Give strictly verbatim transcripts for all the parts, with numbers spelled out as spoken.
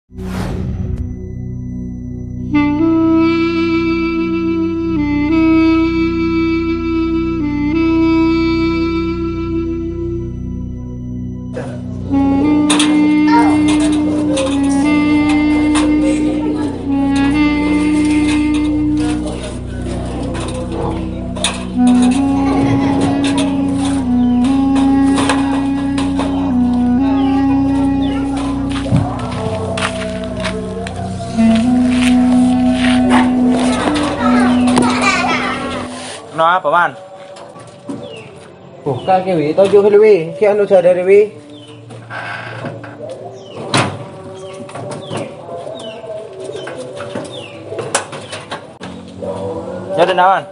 No apa, Man? Oh, kakè, Wi. Toju' ghâllu, Wi. Kè anu sadar, Wi. Ya udah, Man.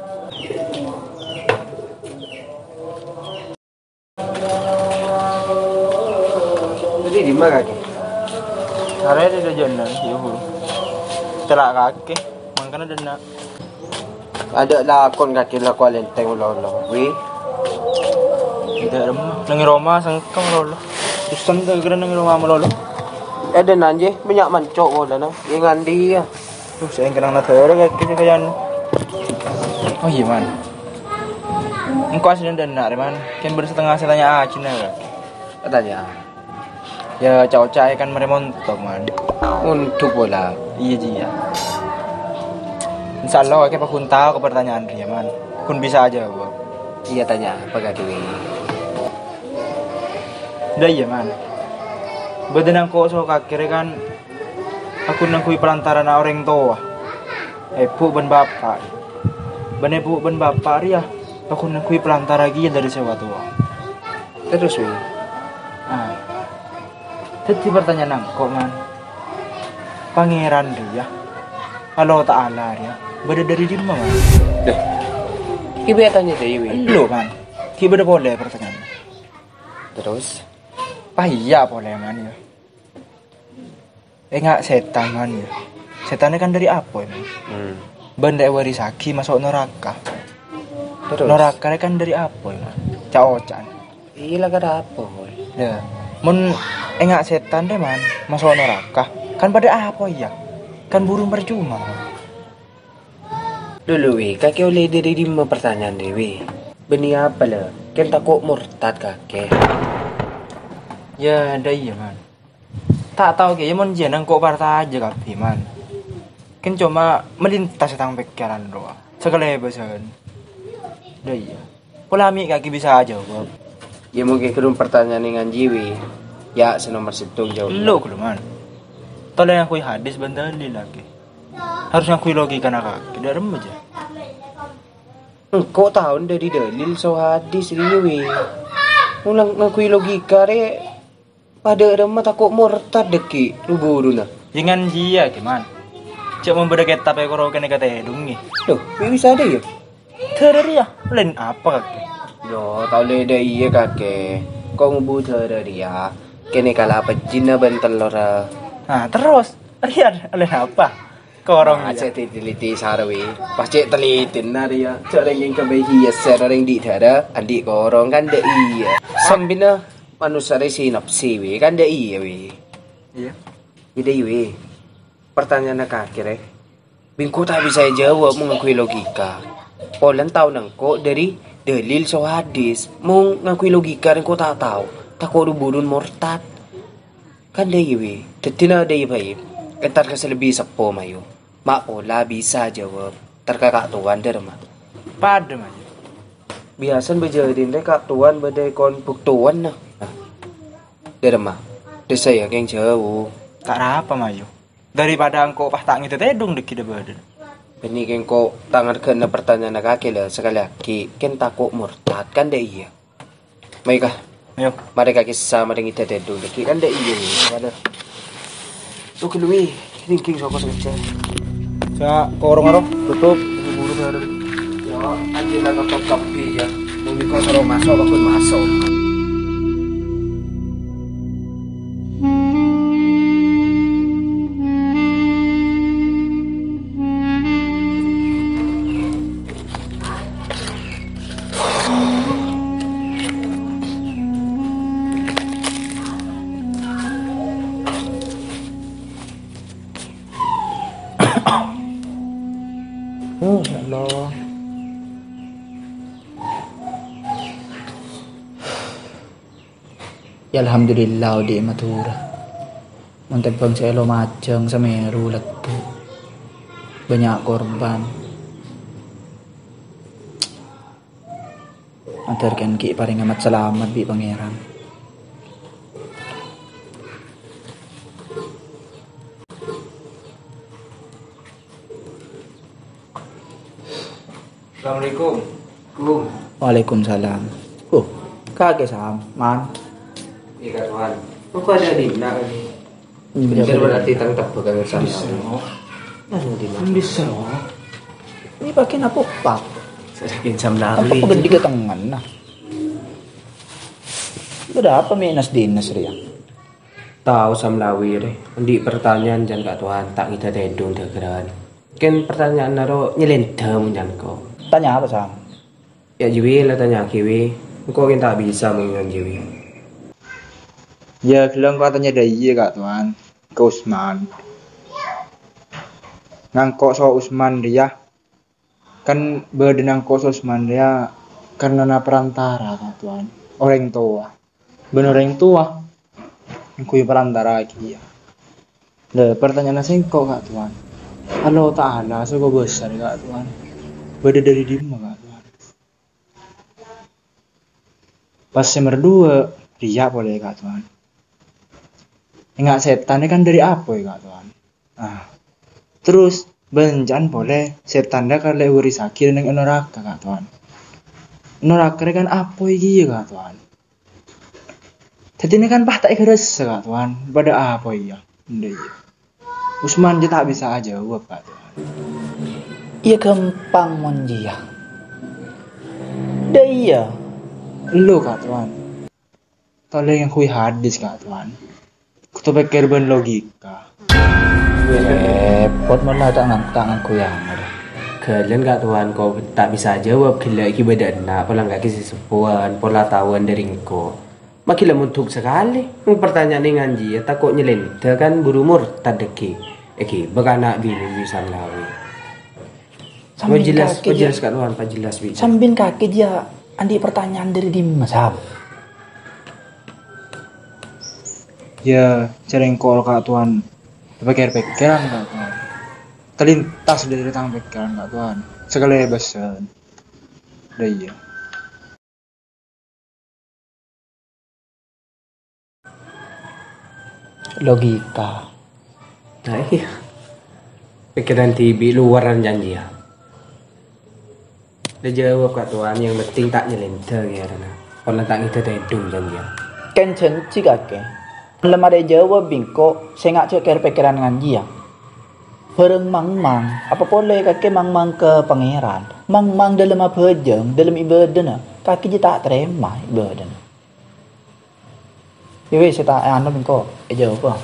Tadi di mana, kakè? Arè di dâjâna, iyâ, Bu. Cella' kakè, mangkana dâ' enna'. Adâ' lakon kakè lako alèntèng lo-lo, Wi. Dâ' remma, neng roma sengkong lo-lo. Susah tuh kira neng roma lo-lo. È, dâ' enna' jiyâ, bânnya' manco' polana. Iyâ, ngandiya. Duh, sè èngkennang nadhârâ kakè sè kajâ anu. Oh iyâ, Man. Engko' asli dâ' enna' rè, Man. Kèng bâdâ satengnga sè tanya ajina, kakè. Tanya. Yâ, ca'-oca' è kan marè montok, Man. Montok pola. Iyâ, jiyâ. Insya Allah, kakè paggun tao ka partanyaan rèya, Man. Ghun bisa ajâwâb. Iyâ, tanya apa, kakè, Wi? Dâ' iyâ, Man. Bâdâna engko' so kakè rè kan aku nangghâi palantaranna orèng towa, èbhu bân bapa'. Bân èbhu bân bapa' rèya aku nangghâi palantara kèya dâri sè wa-towa. Terros, Wi? Ah. Dhâddhi partanyaan engko', Man. Pangèran rèya, Allah Ta'ala rèya, bâdâ dâri dimma, Man? Dâ'. Ghi' bâ'na tanya dâ' iyâ, Wi? Ellè, Man. Ghi' bâdâ polè partanyaan. Terros? Pas iyâ polè, Man, yâ. Enga' sètan, Man, yâ. Sètanna kan dâri apoy, Man. Hmm. Bân rè' èwarissaghi maso' naraka. Terros? Naraka rè kan dâri apoy, Man. Ca'-oca'an. Iyâ, la kara apoy. Yâ, mon enga' sètan rè, Man, maso' naraka, kan padâ apoy, yâ. Kan burung parcoma, Man. Dulu, Wi, kakè ollè dâri dimma partanyaan rè, Wi? Bânnè apa, la? Kèng tako' mortad kakè. Yâ, dâ' iyâ, Man. Ta' tao kèya mon jiyâ nangko' partajâ kabbhi, Man. Kèng coma melintas è tang pèkkèran rowa. Sakalè bâsân. Dâ' iyâ. Pola mè' kakè bisa ajâwâb. Yâ, mungkin ghâllu partanyaan nganjhi, Wi. Yâ, sè nomer sèttong jawab. Ellè ghâllu, Man. Tolè ngangghuy hadis bân dalil, kakè. Harus ngangghuy logikana kakè, dâ' remma jiyâ. Engko' taon dâri dalil so hadis rèya, Wi. Mon la ngangghuy logika rè, padâ remma tako' mortad dâgghi' ru-buruna. Jhângan jiyâ, ghi, Man. Jhâ' mon bâdâ kètab è koro kènè' katèdungè. Loh, Wi bisa dâ' iyâ? Dârâ rèya, laèn apa, kakè? Loh, tao lè dâ' iyâ, kakè. Ko' ngobu dârâ rèya, kènè' kala pejjina bân tellorra. Nah, terros? Rèya, laèn apa? Korong, ah, iyâ. Cè' teliti sara, Wi. Pas cè' telitèna rèya. Jhâ' rèng kèng kambhâi hias, sè rèng andi' dârâ, andi' korong, kan dâ' iyâ. Sambina manossa rè sinapsi, Wi, kan dâ' iyâ, Wi. Iyâ. Iyâ dâ' iyâ, Wi. Partanyaan kakè rè, bi' engko' ta' bisa èjâwâb mon ngangghuy logika. Polana taona engko' dâri dalil so hadis. Mon ngangghuy logika rè engko' ta' tao, tako' ru-buruna mortad. Kan dâ' iyâ, Wi. Dâddhi na dâ' iyâ bhâi. Entar ka sè lebbi seppo, mayu. Ma' pola bisa jâwâb. Entar ka Ka' Towan, dâ' remma. Padâ, mayu. Biyasana bâjâdin rè Ka' Towan bâdâ è kon buktowanna. Nah. Dâ' remma. Dâ' saya kèng jâu. Ta' rapa, mayu. Daripada engko' pas ta' ngèdâ tèdung dâgghi' dâ-bâdâna. Bânnè kèng engko' ta' ngarghâna partanyaan kakè la sakalè aghi'. Kèng tako' mortad, kan dâ' iyâ. Mayu, Ka'. Ayo. Marè ka kissa, marè ngèdâ tèdung dâgghi', kan dâ' iyâ, Wi. Waduh. Tuh, ghâllu, Wi. Ringking soko sakejjhâ'. Sa' korong aro, tutup. Buru-buru bareng. Yo, anjing la tutup kabbhi, ya. Mung engko' soro maso', paggun maso'. Allah. Ya, alhamdulillah, odi' Madhurâ. Mon tèmbhâng sè èlo majâng, Sameru leddhu'. Bânnya' korban. Mator kan ghi' parèng amat salamet bi' Pangèran. Assalamualaikum. Kum. Waalaikumsalam. Oh, kakè Sam, Man. Iyâ, Ka' Towan. Engko' adâ' dinna' ka'dinto? Bhender berarti tang tebak kan sama. Bisa, no. Bisa, no. Ini pakai napopak. Saya pinjam lari. Apa ghâddhi' ka tengnga, nah. Bâdâ apa mè' nas-dinas rèya? Tao Sam Lawi rè, andi' pertanyaan jân Ka' Towan ta' ngèdhâ tèdung dhâghârân. Kèng pertanyaanna ro nyelèndhâ mon jân ko. Tanya apa, Sam? Ya, Jiwi, la tanya'aghi, Wi. Engko' kèng ta' bisa mon ngan Jiwi. Ya, ghellâ' engko' atanya dâ' iyâ, Ka' Towan. Ka Usman. Ngangko' so Usman rèya. Kan bâdâna engko' so Usman rèya karnana perantara, Ka' Towan. Orèng towa. Bân orèng towa. Engko' perantara kèya. Lah, pertanyaanna sèngko', Ka' Towan. Allah Ta'ala sè kobâsar, Ka' Towan. Bâdâ dâri dimma, Ka' Towan? Pas sè merdua, rèya polè, Ka' Towan. Enga' sètan kan dâri apoy, Ka' Towan. Ah. Terros, bân ca'na polè, sètan rèya kan lè' èwârisaghi neng è naraka, Ka' Towan. Naraka rèya kan apoy kèya, Ka' Towan. Dhâddhina kan pas ta' èghârâssa, Ka' Towan. Padâ apoy, iyâ. Endâ' iyâ. Usman jâ ta' bisa ajâwâb, Ka' Towan. Iyâ ghâmpang mon jiyâ. Dâ' iyâ. Elu, Ka' Towan. Ta' ollè ngangghuy hadis, Ka' Towan. Kodhu pèkkèr bân logika. Repot mon la ta' ngan-, ta' ngangghuy anu. Ghâlân, Ka' Towan, ko' ta' bisa ajâwâb, ghellâ' ghi' bâdâ enna', pola kakè sè seppowan, pola taowan dâri engko'. Maghi la mondhuk sakalè. Pertanyaanna ngan jiyâ tako' nyelèndhâ kan buru murtad èghi. Èghi, bâkana bingung bisa nglawi. Sambil jelas, kakè jelas, jiyâ. Ka' Towan, pajelas, Wi. Sambil kakè jiyâ andi' pertanyaan dâri dimma, Sam? Ya, jârèya engko' Ka' Towan. Pèkkèr-pèkkèran, Ka' Towan. Terlintas dâri tang pèkkèran, Ka' Towan. Sakalè bâsân. Dâ' iyâ. Logika. Nah, iyâ. Pèkkèran dhibi' luwaran janjiyâ. Dâ' jâwâb, Ka' Towan, yang penting ta' nyelèndhâ, kèra. Pola ta' ngèdhâ tèdung janjiyâ. Kèng janji, kakè. Lemma dâ' jâwâb bi' engko', sènga' jhâ' kèr-pèkkèran ngan jiyâ. Bhârâng mangmang, apa polè kakè mangmang ka Pangèran, mangmang dâlem abhâjâng, dâlem ibâdâna, kakè jiyâ ta' tarèma ibâdâna. Iyâ wis, sè ta' anu engko' èjâwâb.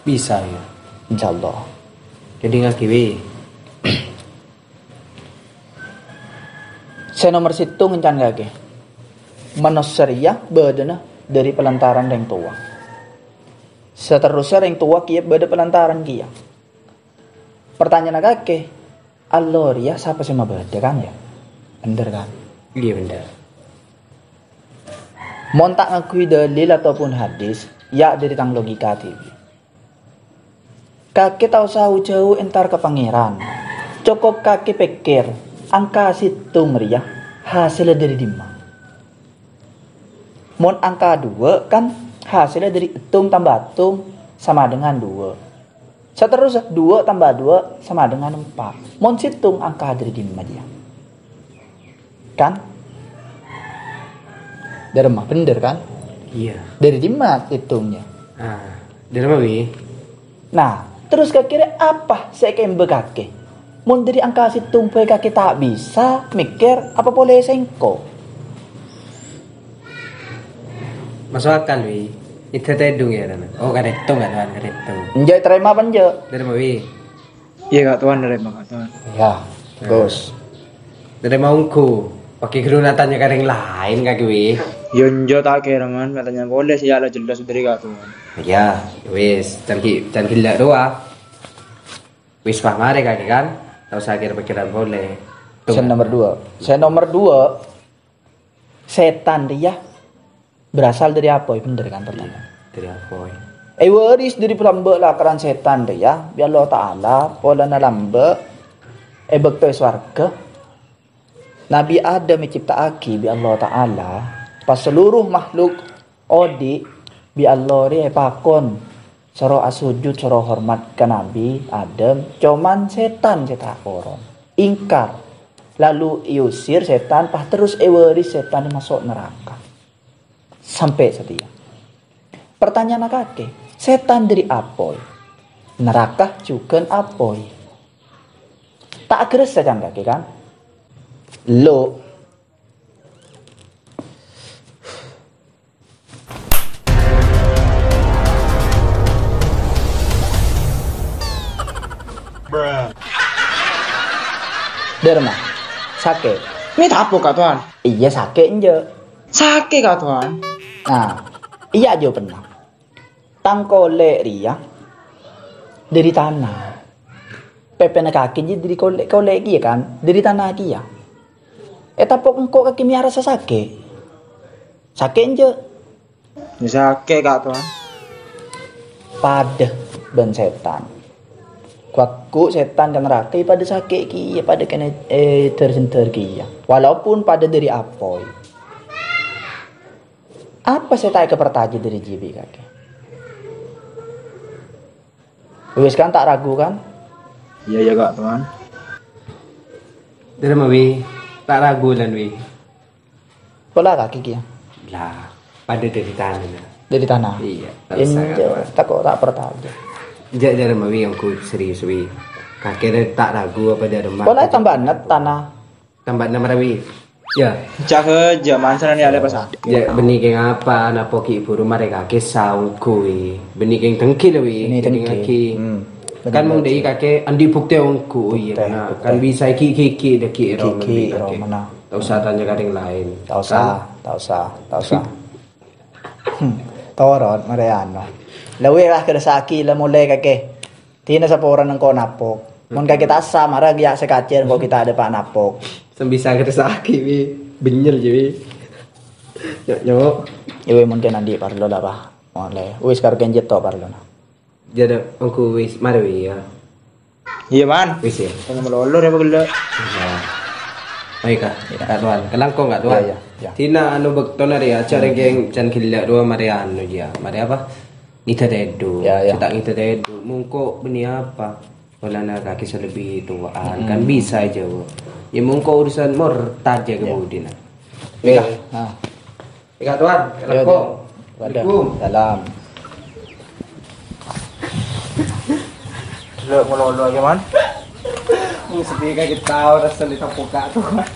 Bisa, iyâ. Insyaallah. Jadi ngakè, Wi. Sè nomer sèttong èncan kakè. Manossa rèya bâdâna dâri palantaran rèng towa. Saterrossa rèng towa kèya bâdâ palantaran kèya. Pertanyaanna kakè, Allah rèya sapa sè mabâdâ, kan, ya? Bhender, kan? Iyâ, bhender. Mon ta' ngangghuy dalil ataupun hadis, ya' dâri tang logika dhibi'. Kakè ta' osa jâu-jâu entar ka Pangèran. Cokop kakè pèkkèr, angka sèttong rèya hasèlla dâri dimma? Mon angka duwâ', kan, hasèlla dâri èttong tamba èttong sama dengan duwâ'. Saterrossa, duwâ' tamba duwâ' sama dengan empa'. Mon sèttong angka dâri dimma jiyâ? Kan? Dâri dimma, bhender, kan? Iyâ. Dâri dimma sèttongnga? Ah, dâri dimma, Wi? Nah, terros kakè rèya apa sè èkembâ kakè? Mon dâri angka sèttong bhâi kakè ta' bisa mèkkèr, apa polè sèngko'? Maso' akal, Wi. Èdhâ tèdung, ya, Rana? Oh, karèttong, kan, Wan, karèttong. Enjâ' tarèma apa enjâ'? Dâri dimma, Wi? Iyâ, Ka' Towan, dâri dimma, Ka' Towan. Iyâ, nah. Gus. Dâri dimma ongghu. Pakai guru natanya ka orèng laèn, kakè, Wi. Yâ, enjâ' ta' kèra, Man. Matanya polè sè ya la jelas dâri Ka' Towan. Iyâ, wis. Can ghi-, can ghellâ' rowa. Wis paham arè kakè, kan? Ta' osa kèr-pèkkèran polè. Sè nomer dua. Sè nomer dua, sètan rèya berasal dâri apoy, bhender kan pertanyaan? Dâri apoy. Èwaris dâri lambâ' lakaran sètan rèya, bi' Allah Ta'ala, polana lambâ' è bâkto è sowarghâ. Nabi Adam ècipta'aghi bi' Allah Ta'ala, pas seluruh makhluk odi' bi' Allah rè èpakon soro asojud, soro hormat ka Nabi Adam, coman sètan sè ta' orom. Ingkar. Lalu èusir sètan, pas terros èwaris sètan maso' naraka. Sampè' satèya. Pertanyaan kakè, sètan dâri apoy. Naraka jhughân apoy. Ta' aghârâssa can kakè, kan? Lo. Dârma, sakè'. Mè' tapok, Ka' Towan. Iyâ, sakè' enjâ'. Sakè', Ka' Towan. Nah, iyâ, ajuwâ pennang. Tang kolè' rèya dâri tana. Pèpèna kakè jiyâ dâri kolè', kolè' kèya kan, dâri tana kèya. Ètapok engko' kakè mèyarsa sakè'. Sakè' enjâ'? Iyâ, sakè', Ka' Towan. Padâ bân sètan. Ghu-lagghu sètan ka naraka, padâ sakè' kèya, padâ kènè, eh, dâr-sèndâr kèya. Walaupun padâ dâri apoy. Apa sè ta' èkaparcajâ dâri jiyâ bi' kakè? Wis kan, ta' ragu kan? Iyâ, iyâ, Ka' Towan. Dârma, Wi, ta' ragu lan, Wi. Pola kakè kèya? Lah, padâ dâri tana. Dâri tana? Iyâ, ta' osa, Ka' Towan. Tako' ta' parcajâ. Jhâ' Dârma, Wi, ongghu serius, Wi. Kakè rè ta' ragu apa Dârma? Pola tambâ ennet tana. Tambâ ennem ra, Wi. Iyâ. Ca'na jhâ' mancanan ya, le, pas. Jhâ' bânnè kèng apa, napa ghi' buru marè kakè saonggu, Wi. Bânnè kèng dengki, lho, Wi. Bânnè dengki. Dengki. Hmm. Kan mon dâri kakè andi' bhuktè ongghu, oh, iyâ, bhuktè, bhender. Bhuktè. Kan bisa ghi'-ghi' dâgghi' è romana. Ghi'-ghi' è romana. Ta' osa tanya ka orèng laèn. Ta' osa, kan? Ta' osa, ta' osa. Hmm. Toron, marè anu. Lha, Wi, lah, kerressaghi, la molè kakè. Dina saporana engko' napok. Mon kakè ta' osa, mara ghi' ya' sakacèr engko' ghi' ta' dâpa' napok. Sambisa kerressaghi, Wi. Bânnyèr jiyâ, Wi. Nyok, nyok. Iyâ, Wi, mungkin andi' parlo la, Pa. Molè. Wis karo kènjhât to parlona. Jhâ' ongghu wis, marè, Wi, ya. Iyâ, Man. Wis, ya. Tengah malolo rè apa ghellâ'? Iyâ. Ayo, Ka'. Iyâ. Ka' Towan. Kalangkong, Ka' Towan. Iyâ, iyâ, iyâ. Dina anu bâktona rè, ajhâ' rèng can ghellâ' rowa marè anu, ya. Marè apa? Ngèdhâ tèdung. Iyâ, iyâ. Sè ta' ngèdhâ tèdung. Mongko bânnè apa? Polana kakè sè lebbi towa'an, kan bisa èjâwâb. Ya, mongko urusan mortad jâ ka budina. Iyâ. Iyâ. Nah. Iyâ, Ka' Towan. Iyâ, kalangkong. Iyâ. Assalamualaikum. Salam. Lo, malolo aja, Man. Mesti kakè tao rassa ditapok Ka' Towan.